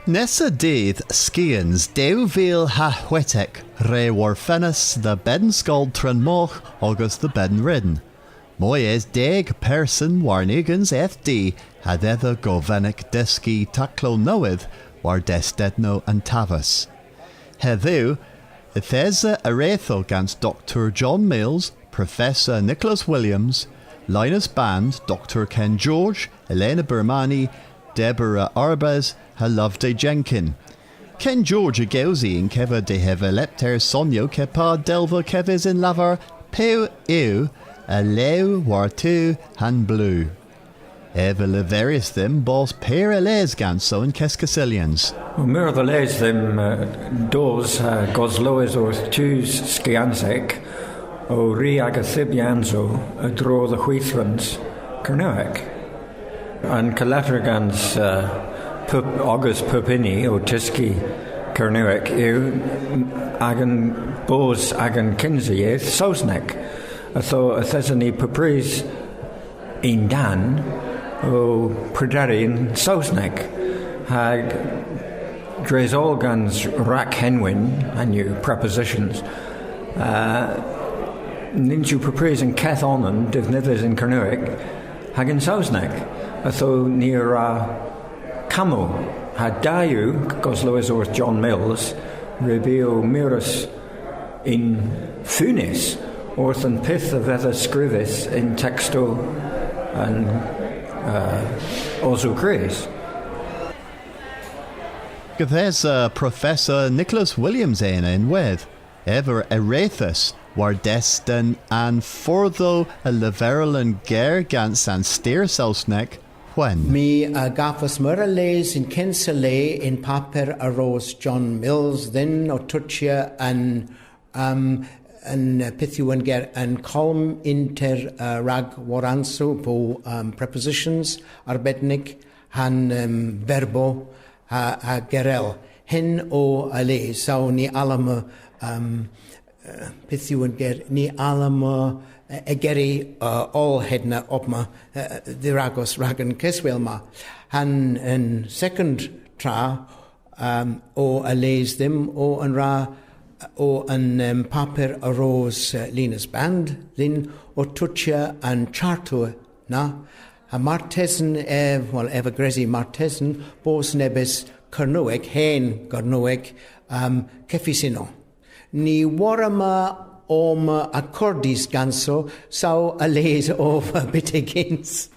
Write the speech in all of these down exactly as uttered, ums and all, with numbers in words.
Nessa dydh skians dew vil ha hwetek re worfennas dhe Bennskol Tremogh ogas dhe Bennrynn. Moy es deg person warn ugens eth di ha dhedha govenek dyski taklow nowydh war destennow an taves. Hedhyw, yth esa arethow gans Doktour John Mills, Professor Nicholas Williams, Linus Band, Doktour Ken George, Elena Bermani, Deborah Arbes, ha Loveday Jenkin. Ken George a gewsi yn kever dehevelepter sonyow kepar dell veu kevys yn lavar piw yw a lew war-tu ha'n blu. Ev a leveris dhymm bos pur a les ganso an keskussulyans. Wel, meur dhe les dhymm, eh, dos ha goslowes orth tus skiansek, ow ri aga thybyansow a-dro dhe hwithrans Kernewek. An kaletter gans, eh, pub, ogas pub huni ow tyski Kernewek yw agan bos agan kynsa yeth Sowsnek. Ytho yth eson ni pub prys yn-dann ow prederi yn Sowsnek. Hag dres oll gans raghenwyn, henn yw prepositions, eh, nyns yw pub prys an keth onan devnydhys yn Kernewek hag yn Sowsnek. Ytho ni a wra kammow, ha da yw, goslowes orth John Mills, re beu mires yn funys orth an pyth a vedha skrifys yn tekstow an, eh, osow krys. Yth esa, eh, Professor Nicholas Williams ena ynwedh. Ev a arethas war desten an fordhow a leverel an ger gans an styr Sowsnek, hwen. My a gavas meur a les yn kynsa le yn paper a ros John Mills dhyn ow tochya an, um, an, uh, pyth yw an ger, an kolm ynter, uh, rag warransow po, um, prepositions arbednik, ha'n, um, verbow, ha, ha gerel. Henn o a les, saw ni a alama, um, eh, pyth yw an ger, ni a alama, eh, igeri, eh, oll hedna obma, eh, dhe ragos rag an keswel ma. Ha'n, an second tra, um, o a les dhymm, o an ra, o an, um, paper a ros, eh, Linus Band dhyn ow tochya an chartour na, ha martesen ev, wel, ev a gresi martesen bos nebes Kernewek, hen Gernewek, um, keffisynn. Ny wrama omma akordys ganso, saw a les ov bytegyns.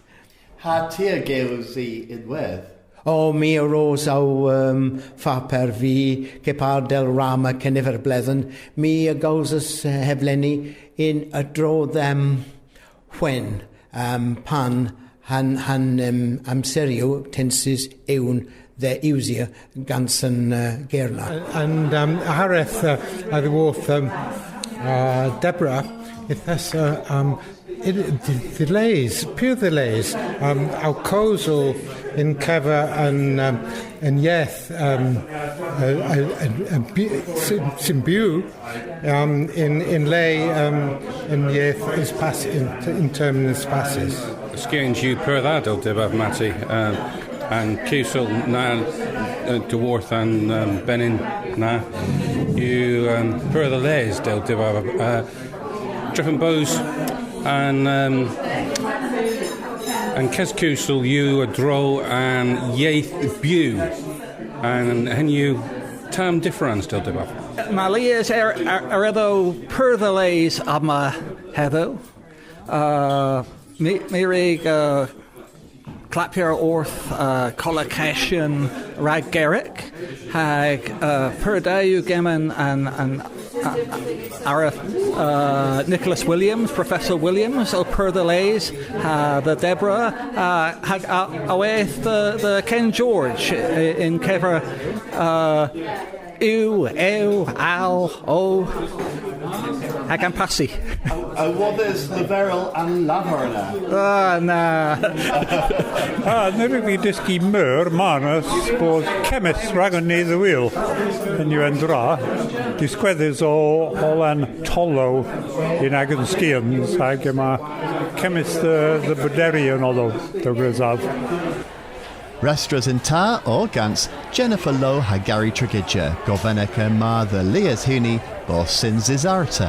Ha ty a gewsi ynwedh? O, my a ros ow, um, faper vy kepar dell wrama keniver bledhen. My a gewsis, eh, hevleni yn a-dro dhe'm hwen, um, pan ha'n, ha'n, um, amseryow tensys ewn dhe usya gans an, uh, ger na. And, um, areth, uh, a-dhyworth, um, uh, Deborah, yth esa, uh, um, y-, dhe, dhe les, pur dhe les, um, ow kewsel yn kever an, um, an yeth, um, a, a, a, a, by-, syn, syn byw, um, yn, yn le, um, an yeth eus pas-, yn, yn termyn eus passys. Skians yw pur dha dell dybav, Matti. Um, an kewsel na, uh, dhyworth an, um, benyn na yw, um, pur dhe les dell dybav. Uh, drefen bos an, um, an keskewsel yw a-dro an yeth bew. An henn yw tamm dyffrans dell dybav. Yma lies er, er, eredhow pur dhe les omma hedhyw. Uh, my, my a wrug, uh, klappya orth, uh, collokasyon rag Gerek, hag, uh, pur dha yw genev an, an, uh, areth, uh, Nicholas Williams, Professor Williams, ow pur dhe les, ha dhe Deborah, uh, hag, uh, owth dhe, dhe Ken George, uh, yn kever, uh, yw, ew, al, o, hag an passi. A, a wodhes leverel an lavar na? Ah, na. Ah, ny wrug vy dyski meur, marnas bos kemmys ragon ni dhe wul. Henn yw an dra. Diskwedhys o oll an tollow yn agan skians, hag yma kemmys dhe, dhe brederi yn oll, dhe resel. Restrys yn ta o gans Jennifer Lowe ha Garry Tregidga, govenek yma dhe Lies Heaney bos synsys arta.